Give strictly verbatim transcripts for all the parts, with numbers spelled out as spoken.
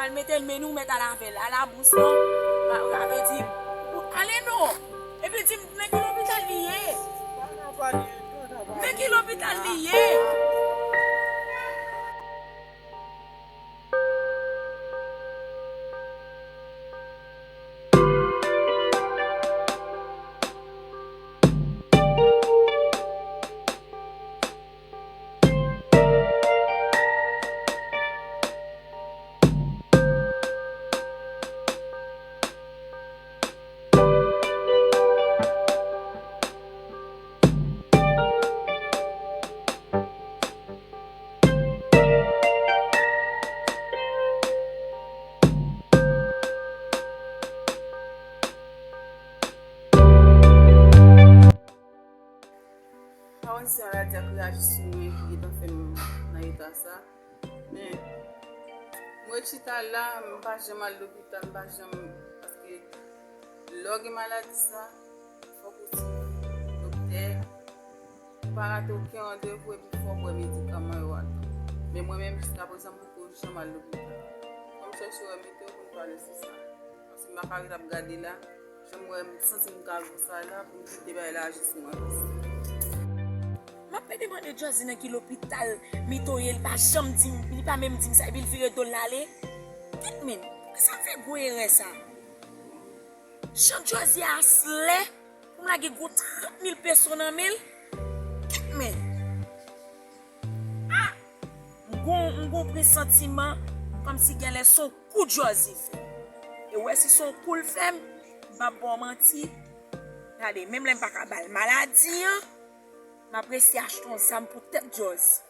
Al mete men nou mèt al avè l. Al a bous lan. Sa vle di, ale non. Epi di m, nan ki lopital li ye? Nan ki lopital li ye? Pa konn si maladi a k reyaji sou mwen ki gentan fè m nan eta sa. Men, mwen chita la, m pa janm al lopital, m pa janm, paske lè w gen maladi sa, fòk ou suiv doktè, ou pa rate okenn randevou epi fò w bwè medikaman yo a tan. Men mwen menm, jiskaprezan, m poko janm al lopital. Fò m chèche wè meteo pou n pale sou sa. Paske m pa ka ret ap gade la. Jan m wè, m santi m ka konsa la, pou m kite bagay la aji sou mwen konsa. M ap pede mande Jòzi nan ki lopital Mito ye, li pa janm di m, li pa menm di m sa, epi l vire do l l ale. Kit men, poukisa m fè gwo erè sa? Jan Jòzi a slè, pou m lage gwo trant mil peso nan men l? Kit men. Ah! M gon, m gon presantiman kòmsi genlè se yon kou Jòzi fè. E w wè si se yon kou l fè m, m p ap ba w manti. Gade, menm lè m pa ka ba l maladi an, m ap resi achte yon zam pou tèt Jòzi.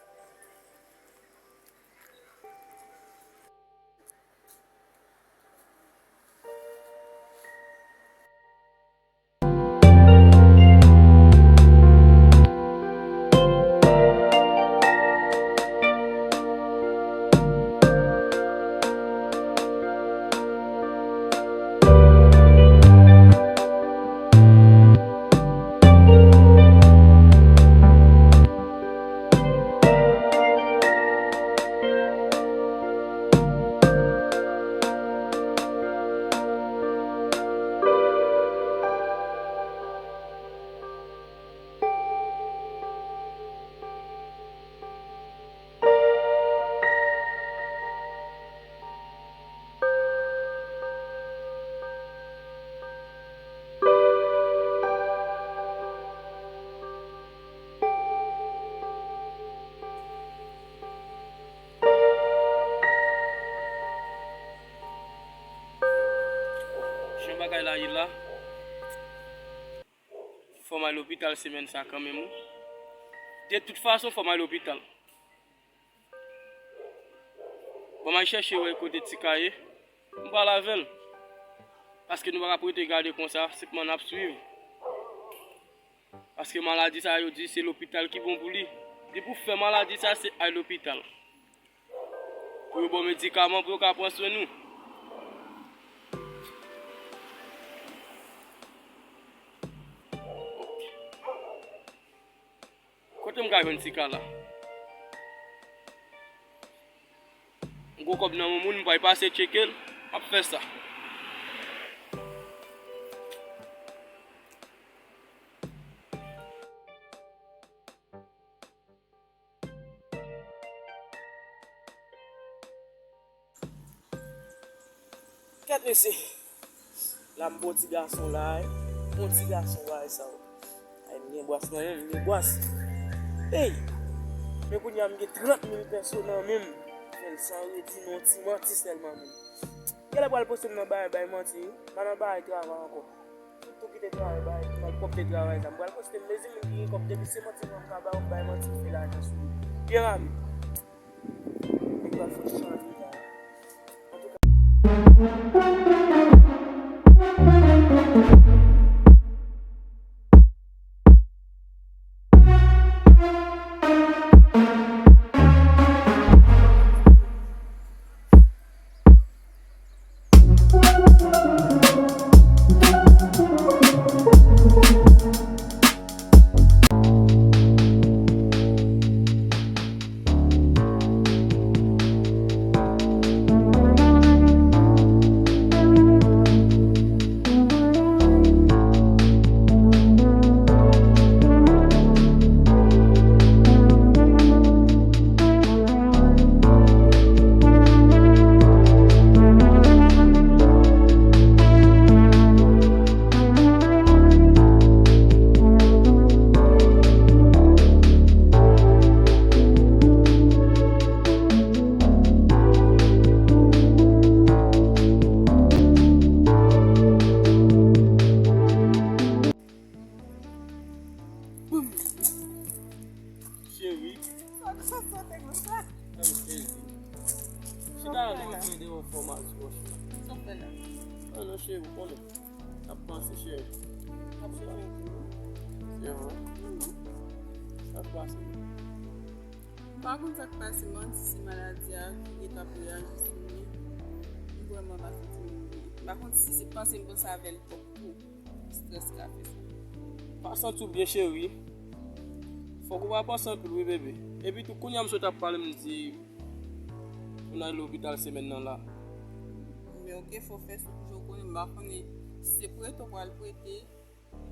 Jan bagay la ye la, fò m al lopital semèn sa kanmenm wi. De tout fason, fò m al lopital. Bon, m al chèche wè kote Tika ye. M pale avè l. Paske nou pa ka ap rete gade konsa, senpman n ap swiv. Paske maladi sa yo di se lopital ki bon pou li. Depi w fè maladi sa, se al lopital. Pou yo ba w medikaman, pou yo ka pran swen nou. Kote m ka jwenn Tika la? M gon kòb nan men moun, m pral pase tcheke l, m ap fè sa. Kèt mesye. La m bon ti gason la, wi. Bon ti gason bagay sa yo. Ay, m gen bwas nan men m, m gen bwas. Ey! Men kounye a m gen trant mil peso nan men m. Fè l san redi non, ti manti sèlman menm. Genlè pral pouse m nan bagay bay manti, wi. Pa nan bagay travay ankò. Tout tou kite travay bay, malpwòpte travay sa. M pral poste m mezi moun ki gen kòb depi se manti m ka ba w, bay manti m fè lajan sou li. Pye rami. Nèg la fout chanje la. Antouka. Cheri, ou konnen. N ap panse, cheri. N ap chanje tou. Se vre. Sa k pase? M pa konn sa k pase, man, si se maladi a ki gentan ap reyaji sou mwen. M vrèman pa santi m byen. M pa konn si se panse m panse avè l twòp tou. Estrès ka fè sa. Pa santi w byen, cheri. Fòk ou pa panse anpil, wi, bebe. Epi tou, kounye a m sot ap pale, m di pou n al lopital semèn nan la. Men oke, fò fè sa pou jan w konnen, m pa konnen si se prete w pral prete,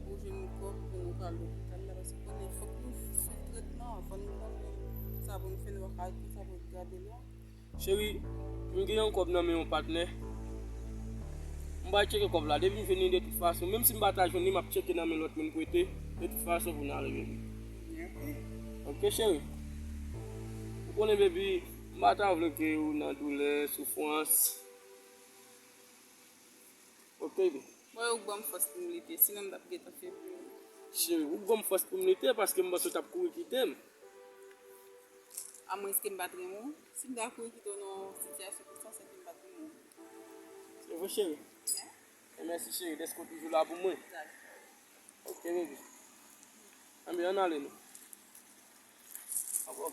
pou jwenn kòb pou nou ka al lopital la, paske konnen fòk nou swiv tretman an, fò nou konnen sa pou nou fè, nou pa ka rete sa pou nou gade la. Cheri, m gen yon kòb nan men yon patnè. M pral tcheke kòb la. Depi m jwenn li, de tout fason, menm si m pa ta jwenn li, m ap tcheke nan men lòt moun prete. De tout fason, pou n ale, baby. Ok, cheri. Ou konnen, baby, m pa ta vle ke ou nan doulè, soufrans. Ok, baby. Mwen, ou ban m fòs pou m lite, sinon m t ap gentan febli. Cheri, ou ban m fòs pou m lite, paske m panse w t ap kouri kite m. Amwenske m pa t renmen w. Si m ta kouri kite w nan yon sitiyasyon konsa, se ke m pa t renmen w. Se vre, cheri. E mèsi, cheri, dèske w toujou la pou mwen. Dakò. Ok, baby. Anben, ann ale, non. Dakò.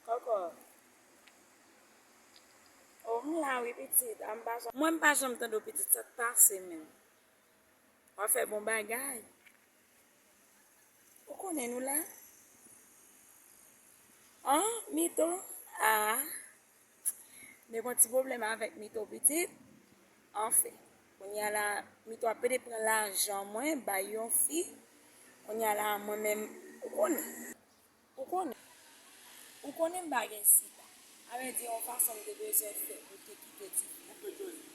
Kòkò. O, m la wi, pitit. A, m pa janm, mwen, m pa janm tande w, pitit. Sa k pase menm? W ap fè bon bagay. Ou konnen nou la? An, Mito? A. Men gon ti pwoblèm avèk Mito, pitit. Anfen, kounye a la, Mito ap pede pran lajan mwen, bay yon fi. Kounye a la, mwen menm, ou konnen. Ou konnen. Ou konnen m pa gen sida. Sa vle di, yon fason m te bezwen fè pou te kite ti fi a.